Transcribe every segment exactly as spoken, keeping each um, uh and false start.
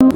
Koko,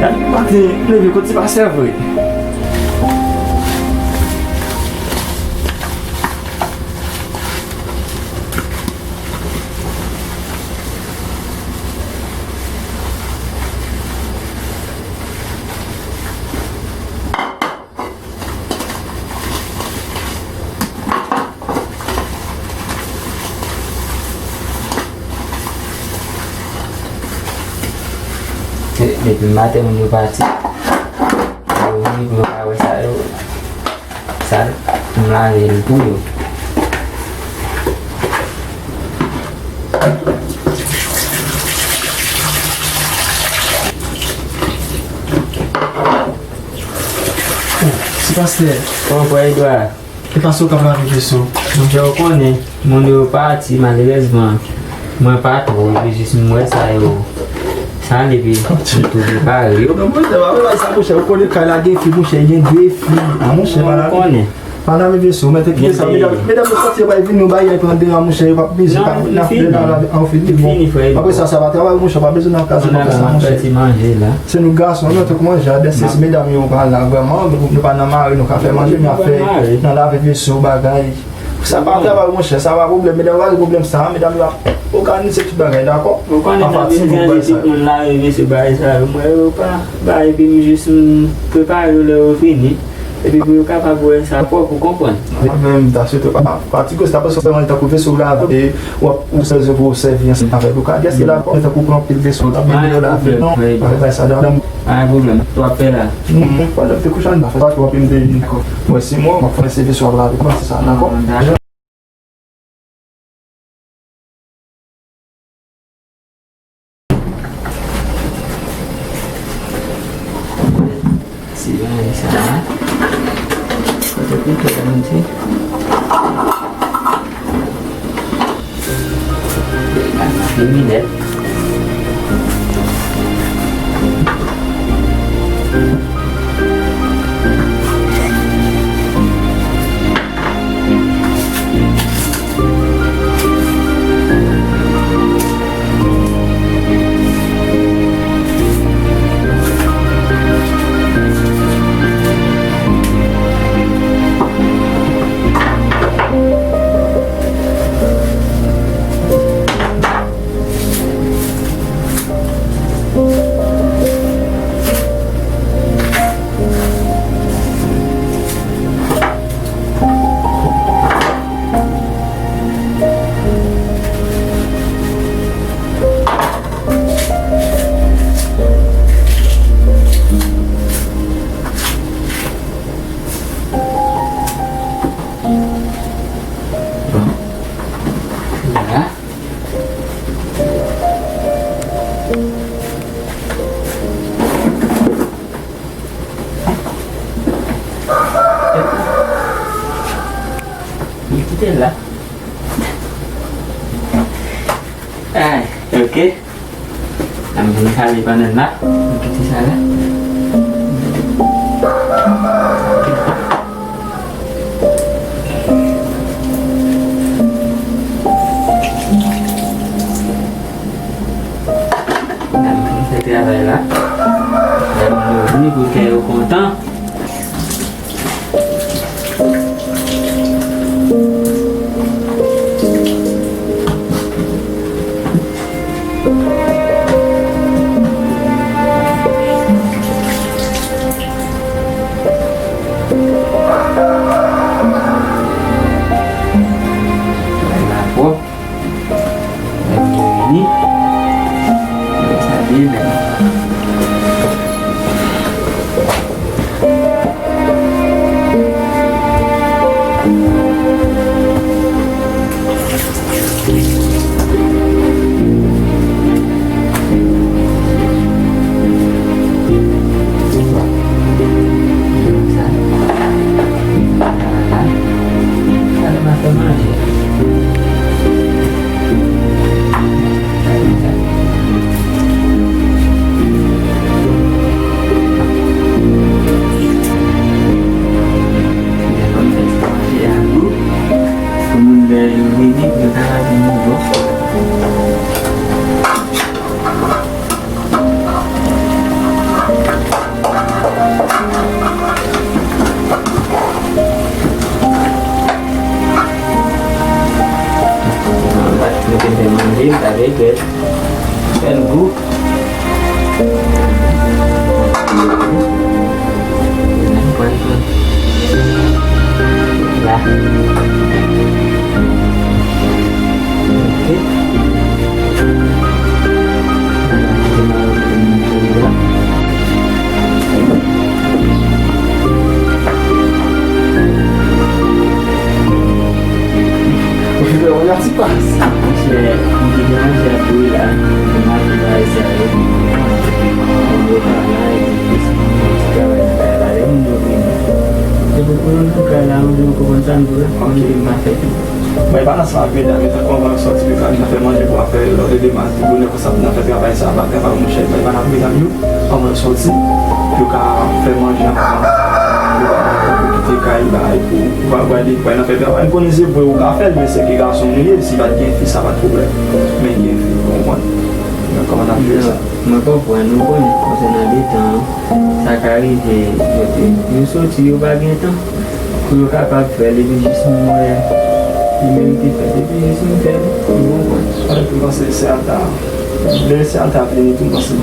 gade maten leve kote pastè vre. Depi maten moun yo pati, yo vini pou yo ka wè sa yo. Sa m lave l pou yo. Ti pastè. Kòman frè Edward? E pastè w k ap lave veso? Monchè, ou konnen, moun yo pati, malerèzman. Mwen pa twò, epi jis m wè sa yo. Sa ale, epi m tou prepare yo. Non, monchè, pa bagay sa, monchè. Ou konnen kay la gen fi, monchè, gen de fi. A, monchè, pa lave. Ou konnen. Pa lave veso, mèt kite sa. Medam, medam yo soti, yo pral vini, yo bay, yo pran deran, monchè, yo p ap bezwen pa nan fè la lave, an fini, bon. Apre sa, sa va travay, monchè, pa bezwen nan kaz, pa fè sa, monchè. Se nou gason, nou tankou manje a, byen si medam yo pa la, vrèman, nou, nou pa nan mari, nou ka fè manje, men ap fè nan lave veso, bagay. Sa pa travay, monchè, sa pa pwoblèm. Medam yo pa gen pwoblèm sa, medam yo ap òganize tout bagay, dakò? Ou konnen nou bezwen di tout moun lave veso, bagay sa yo. Mwen, yo pa bay, epi m jis m prepare yo lè yo vini. Epi pou yo kapab wè sa pwòp, ou konprann. Mwen menm, m ta swete pa, pa ti koze, ta panse w fè manje tankou veso w lave, w ap, ou sèvi, ou sèvi ansanm avèk ou. Ka, kiyès ki la, tankou pran pil veso, w ap vin yo lave, non, pa fè sa, dan. Pa gen pwoblèm. Sa w ap fè la? Pandan m te kouche, m pa fè sa twòp, m te di, mwen, si mwen, m ap fè se veso w ap lave, kòmanse sa, dakò? Ti bagay sa a. Kote koutèy la, mwen di? Bagay la fini nèt. Se la. Ay, ok. N ap vin kale pandan n la. N kite sa la. N ap vin fè travay la. Lè moun yo vini pou kè yo kontan. Bagay la pwòp. Lè m vini, lè sa byen bèl. Pou moun lè yo vini, yo ta la pou nou bon. Mwen te fè manje, m ta regrèt. Fè l gou. La. Ok. Ou fè wè la ti pas. Monchè, m te gen manje ap bouyi la, m ap di bagay sa yo. Mwen pa la, epi plis moun ti travay nan kay la, lè moun yo vini. Depi pou nou tou kay la, nou vin konprann sa nou vle, nou vin pa fè tou. Mwen pa nan sa ap medam yo, tankou anvan yo sòti, yo ka vin fè manje pou afè yo, lòt eleman, ti bonè konsa pou n ap fè travay sa, pa travay monchè, mwen pa nan medam yo. Anvan yo sòti, yo ka fè manje ansanm. Yo ka kite kay, bay pou, pou pa bay li, bay nan fè travay. M konnen se vre ou ka fè l, men se ke gason nou ye, si pa t gen fi, sa pa t pwoblèm. Men gen fi, ou konprann? Men kòman n ap fè sa? Mwen konprann, ou konnen, konsènan letan an, sa ka rive, yo te, yo sòti, yo pa gen tan. Pou yo kapab fè l, epi jis m wè li menm ki fè l, epi jis m fè l, ou konprann. Mwen, m panse se Alta. Lè se Alta vini tou, m panse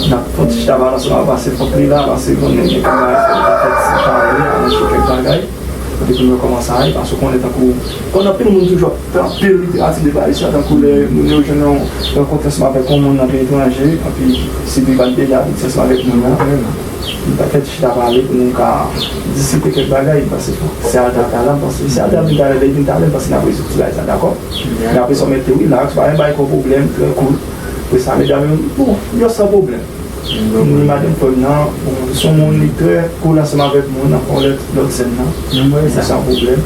n ap fè yon ti chita pale ansanm, pase fòk li la, pase konnen gen kèk bagay fòk li ta fè ti pale, aranse kèk bagay. Epi pou nou kòmanse ale, pase w konnen tankou, konnen anpil moun toujou ap fè anpil literati de bagay sa, tankou lè moun yo jwenn yon rankontre ansanm avèk yon moun nan peyi etranje, epi si li pa t deja abitye ansanm avèk moun nan. M ta fè ti chita pale pou nou ka diskite kèk bagay, paske se Alta ta la, m panse se Alta vin talè, lè li vin talè, m panse n ap rezoud ti bagay sa, dakò? Men apre sa, w mete rilaks, pa gen bagay kon pwoblèm, trè cool. Apre sa, medam yo, bon, yo san pwoblèm. Ni madanm frè m nan, bon, se yon moun li trè cool ansanm avèk moun nan, fè yon lòt, lòt sèn nan. San pwoblèm.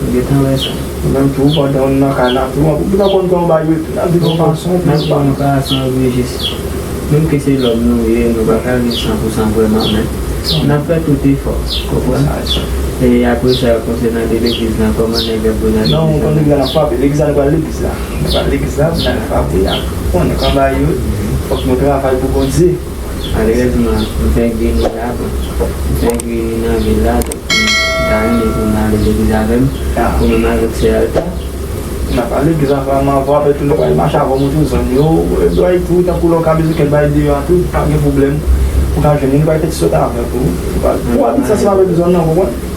Ou menm tou, pandan w nan kay la tou, ou gentan konn kòman bagay yo ye tou, n ap viv yon fason, n ap viv yon fason, wi, jis. Menm ke se lòm nou ye, nou pa ka gen san pou san vrèman, men n ap fè tout efò, konprann? E apre sa, konsènan de legliz lan, kòman nèg yo ap vin nan legliz lan? Non, konn legliz la n ap frape, legliz la nou pral legliz la. Nou pral legliz la, pou n al frape, a, konnen kòman bagay yo ye, fòk nou travay pou Bondye. Malerèzman, m fenk vini la, bon, m fenk vini nan vil la, donk m ta renmen pou n ale legliz avè m, ou menm avèk sè Alta. N ap ale legliz ansanm avè w, apre tou nou pral mache avè w montre w zòn yo, e bagay tou, tankou lè w ka bezwen kèk bagay deyò a tou, pa gen pwoblèm, ou ka jwenn li, nou pral fè ti sot avè w tou, ou pral, ou abitye ansanm avèk zòn nan, ou konprann?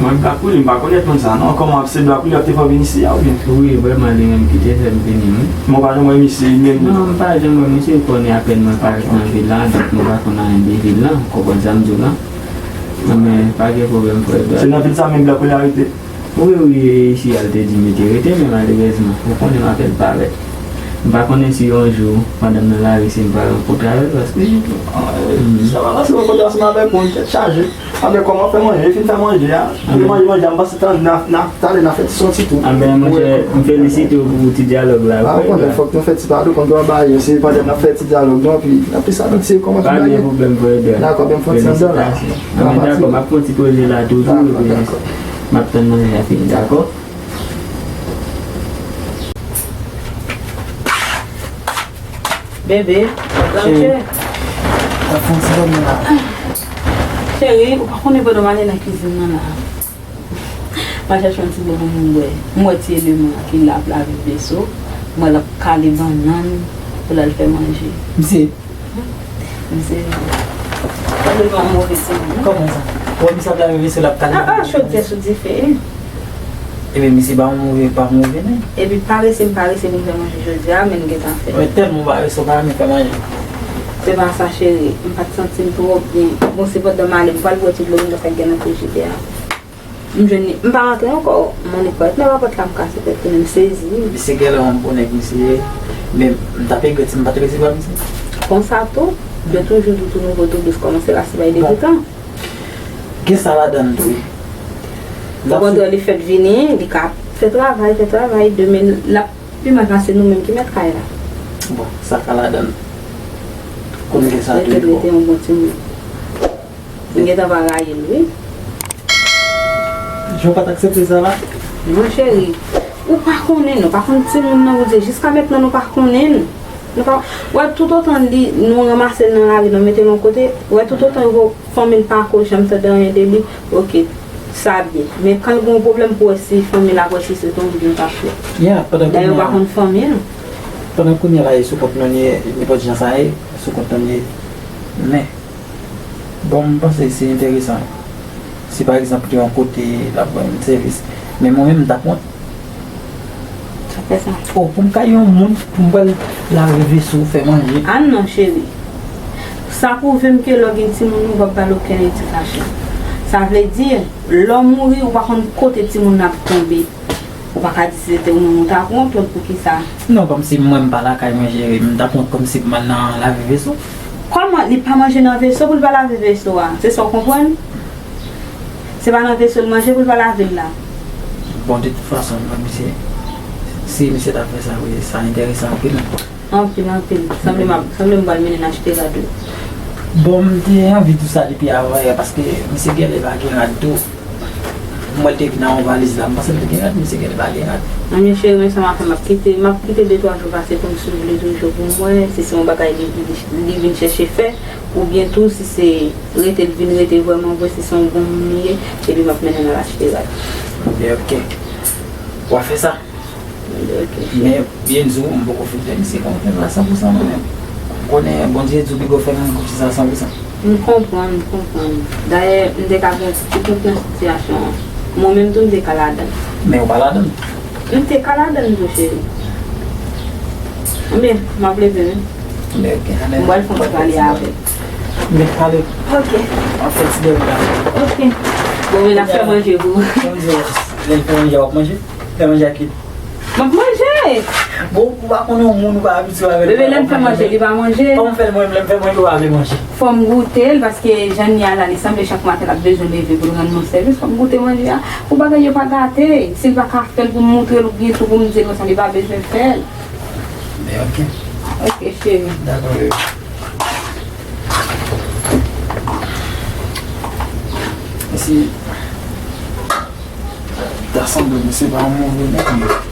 Mwen Black Willy, m pa konèt moun sa non. Kòman se Black Willy ap te fè w vin isi a oubyen? Wi, vrèman, li menm ki te fè m vini, wi. Men w pa janm wè misye, li menm? Non, m pa janm wè misye, ou konnen apèn mwen parèt nan vil la, donk nou pa konn anyen de vil lan, ou konprann sa m di w lan. Men pa gen pwoblèm, frè Edward. Se nan vil sa menm Black Willy a rete? Wi, wi, e isi a l te di m li te rete, men malerèzman, ou konnen m apèn parèt. M pa konnen si yon jou, pandan m nan lari, si m pa rankontre avè l, paske, ah, sa va pase rankontre ansanm avèk mwen, tèt chaje. Anben, kòman fè manje? Fin fè manje a. Anben, manje, manje a, m pase tan, n a, n a, talè n a fè ti soti tou. Anben, monchè, m felisite w pou ti dyalòg la. Ah, ou konnen, fòk nou fè ti pale, konn gen yon bagay, se pandan n ap fè ti dyalòg, non, pi n ap plis abitye kòman ti bagay. Pa gen pwoblèm, frè Edouard. Dakò, ben, m fè ti anndan la. Anben, dakò, m ap fè yon ti poze la tou, tou, epi m ap tann manje a fini, dakò? Bebe, w ap manje? Cheri, m ap fè yon ti dòmi la. Cheri, ou pa konnen pandan m ale nan kizin nan la, m al chèche yon ti dlo pou m bwè. M wè ti eleman an ki la ap lave veso. M wè l ap kale bannann pou l al fè manje. Misye. Misye. Tande yon move timoun. Kòman sa? Ou wè misye ap lave veso, l ap kale bannann? Ah, ah, chodyè sou dife. Ebyen, misye pa move, pa move, non. Epi parese, m parese pou m fè manje jodi a, men m gentan fè. Mwen tèlman parese, ou pa renmen fè manje. Se pa sa, cheri. M pa t santi m twò byen. Bon, se pandan m ale, m pral bwè ti dlo m ta fèk gen nan frijidè a. M jwenn li, m pa rantre ankò. Mwen li parèt nan lapòt la, m kase tèt li, men m sezi. Misye genlè yon bon nèg, misye ye. Men m t ap regrèt si m pa t resevwa misye. Konsa tou, yo toujou di tou nouvo, tou dous, kòmanse la se bay debutan. Gen sa ladan l tou wi. Okontrè, li fèk vini, li ka fè travay, fè travay, demen l ap pi mal pase nou menm ki mèt kay la. Bon, sa ka ladan l. Konn gen sa tou wi. Rete, rete yon bon timoun. M gentan pa rayi l wi. Jan w pa t aksepte sa la? Non cheri, ou pa konnen, nou pa konn timoun nan, ou di jiska mentnan nou pa konnen l. Nou pa, wè, toutotan li, nou ranmase l nan lari, nou mete l yon kote, wè, toutotan yo, fanmi l pa ko janm tande anyen de li, oke, sa byen. Men kan l gen yon pwoblèm pou wè si fanmi l ap wè si se tonbe l t ap fè. Yeah, pandan kounye a. Dayè, yo pa konn fanmi l. Pandan kounye a la, e sou kont nou li ye, nenpòt jan sa ye, sou kont nou li ye. Men, bon, m panse se enteresan. Si pa egzanp, li yon kote, l ap rann sèvis. Men mwen menm, m t ap wont. Sa fè sa. Oh, pou m ka yon moun, pou m pral lave veso, fè manje. Ah non, cheri. Sa pwouve m ke lè w gen timoun ou p ap ba l okenn edikasyon. Sa vle di, lè w mouri, ou pa konn kote timoun nan ap tonbe. Ou pa ka di si se te ou menm ou t ap wont, poukisa? Non, kòmsi mwen m pa lakay mwen, cheri, m t ap wont kòmsi pou m al nan lave veso. Kòman li pa manje nan veso pou l pa lave veso a? Se sa w konprann? Se pa nan veso l manje pou l pa lave l la. Bon, de tout fason, mwen, misye, si misye ta fè sa, wi, sa enteresan anpil. Anpil, anpil. Sanble m ap, sanble m pral mennen l achte rad wi. Bon, m te anvi di w sa depi avan yè, paske misye genlè pa gen rad tou. M wè l te vin ak yon valiz la, m panse l te gen rad, misye genlè pa gen rad. Anben cheri, men sa m ap fè, m ap kite, m ap kite de twa jou pase pou m sivile toujou pou m wè si se yon bagay li, li, li vin chèche fè. Oubyen tou, si se rete l vin rete vrèman vre, si se yon bon moun li ye, epi m ap mennen l al achte rad. Ebyen, oke. W a fè sa. Ebyen, oke. Men, byen di w, m poko fin fè misye konfyans la san pou san mwen menm. M konnen Bondye di w piko fè moun konfyans la san pou san. M konprann, m konprann. Dayè, m te ka gen ti konprann sitiyasyon an. Mwen menm tou, m te ka ladan l. Men ou pa ladan l. M te ka ladan l tou, cheri. Ebyen, m ap leve wi. Ebyen, oke. M pral fè yon ti pale avè l. Ebyen, ale. Oke. An fè ti dèyè la. Oke. Bon, men n ap fè manje pou ou. Bon, lè l fè manje, w ap manje? Fè manje ak li. M ap manje. Bon, ou pa konnen yon moun ou pa abitye avè l. Bebe, lè m fè manje, li pa manje. Kòman fè l mwen, lè m fè manje, ou pa vle manje? Fò m goute l, paske jan l ye a la, li sanble chak maten l ap bezwen leve pou l rann mwen sèvis. Fò m goute manje a. Pou bagay yo pa gate. Si l pa ka fè l pou m moutre l oubyen tou pou m di l konsa, li pa bezwen fè l. Men oke. Oke, cheri. Dakò, bebe. Mèsi. Ta sanble misye pa yon move nèg, men.